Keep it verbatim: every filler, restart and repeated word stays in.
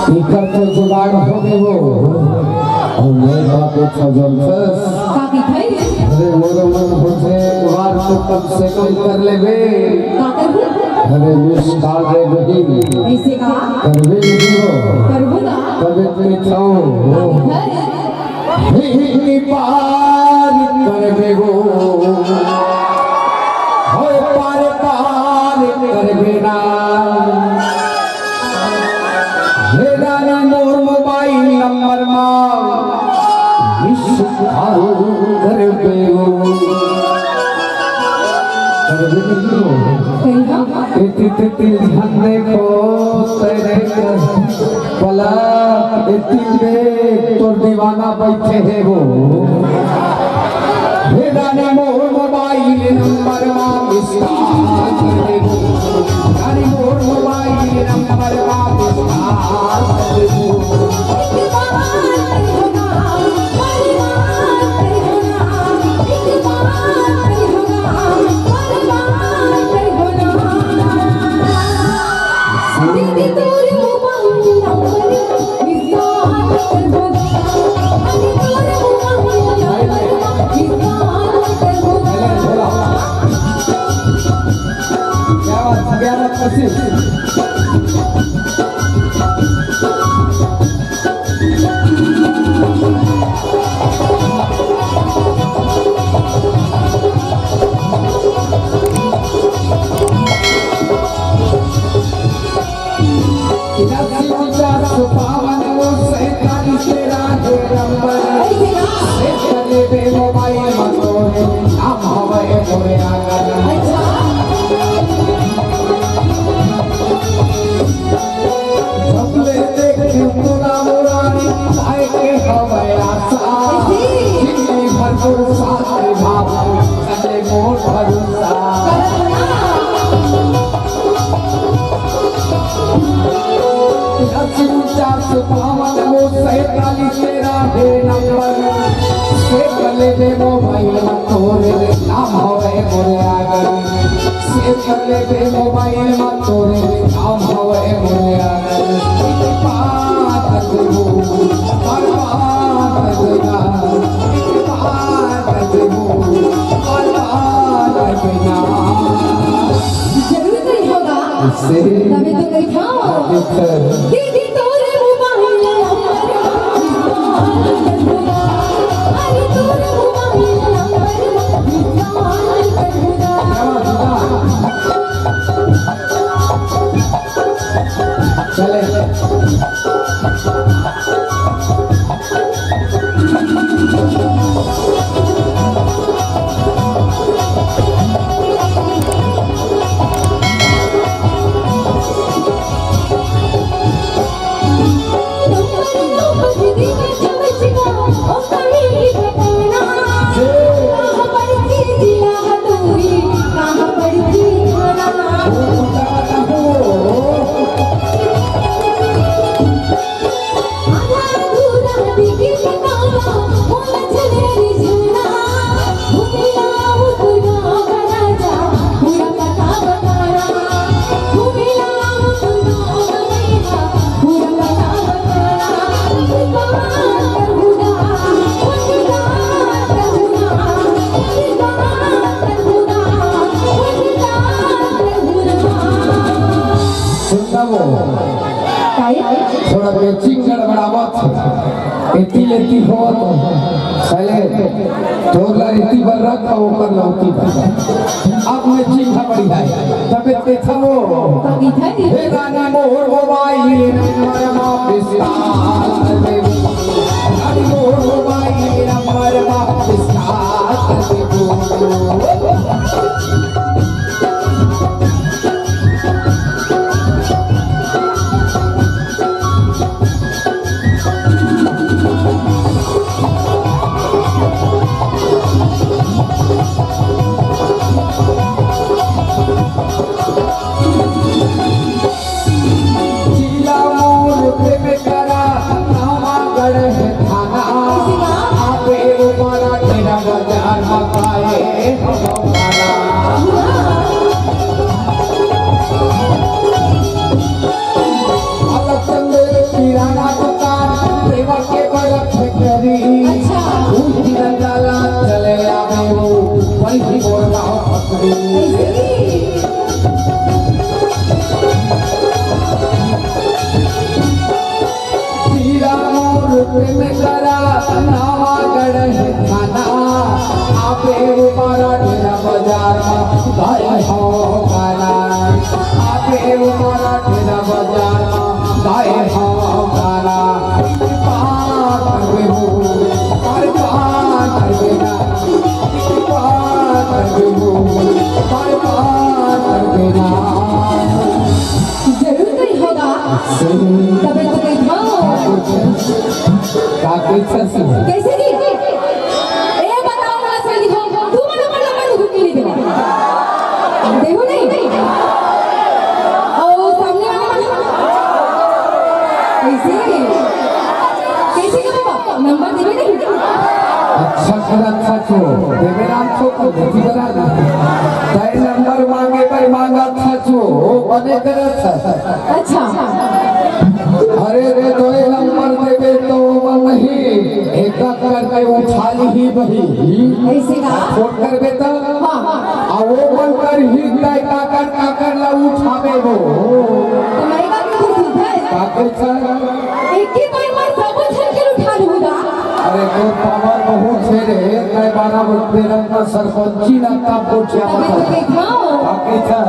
इकर तो जुगाड़ हो गे वो। अउ मैं का कुछ जमथस। का की भाई? अरे मोर मन होथे, एक बार तो कम से कम कर लेबे। का करबो? अरे मिस कॉल रे बहिन। ऐसे का? करबे नहीं हो। करबो ना। तबे तो खाओ। का की भाई? हिंदी पार करबे वो, होय पार पार करबे ना। हे रानी मोर मोबाइल नंबर मा मिस कॉल करबे वो। करबे नहीं वो। कहिया? इति तिति झन देखो तेरे कर पलक इति में तोर दीवाना बैठे हे वो। हे रानी मोर मोबाइल नंबर मा मिस कॉल कर दे वो। रानी मोर मोबाइल नंबर मा मिस कॉल कर दे वो। क्या बात, क्या बात, कैसे? जरूर नहीं होगा। तभी तो नहीं था। दीदी तोरे मोबाइल नंबर, अरे तोरे मोबाइल नंबर, चले। सुन ना वो। काई? थोड़ा मैचिंग गड़बड़ावत हे। एती लेती होत हे। पहले तोर ला एती बर रख, ओकर ला ओती बर। अब मैचिंग ह बढ़िया हे। तबे ते थवो। कविता हे। हे रानी मोर मोबाइल नंबर मा विस्तार कर देबो। रानी मोर मोबाइल नंबर मा विस्तार जिला मोर प्रेम करा, नवागढ़ है थाना। आप एगो बड़ा डेरा बाजार में पाए हो खाना। अलग चंदे किराना दुकान, प्रेम के बड़ा फैक्ट्री। अच्छा। उस दिन डाला चले आवे वो, वही मोर गाँव फैक्ट्री। ऐसे ही। हीरा मोर प्रेम करा, नवागढ़ है थाना। आपे उपारा डेरा बाजार में गाए हो गाना। आपे उपारा डेरा बाजार में गाए हो गाना। कृपा करबे हो, कृपा करबे ना। कृपा करबे हो, कृपा करबे ना। जरूर कहीं होगा। तबे तो कहीं था। का कैसे सुन? कैसे जी? ए, बताओ, वाला सर जी, हो, तू मन अपन नंबर घूम के नहीं देवा। देखो नहीं। और सामने वाला मन। कैसे? कैसे का बाबा? नंबर देवे नहीं। अच्छा कर, अच्छा छो। देवे राम छो को देखी बना। तय नंबर मांगे, भाई मांगा, अच्छा छो। बने कर, अच्छा। अच्छा। अरे रे, दो नंबर देवे तो मन नहीं, एक एक करके उठा ली ही बही। ऐसे का? फोन करबे त? हाँ, हाँ। आ वो मन कर ही तय काकर, काकर ला उठावे वो। तो मैं का कुछ उठा है? काकर सर? एक ही बार में सब झन के उठा लूंगा। अरे तो पावर बहुत छे रे, तय बारह बजे रंग का सरपंची ना तब को क्या अभी तो पता? देखो। काकर सर?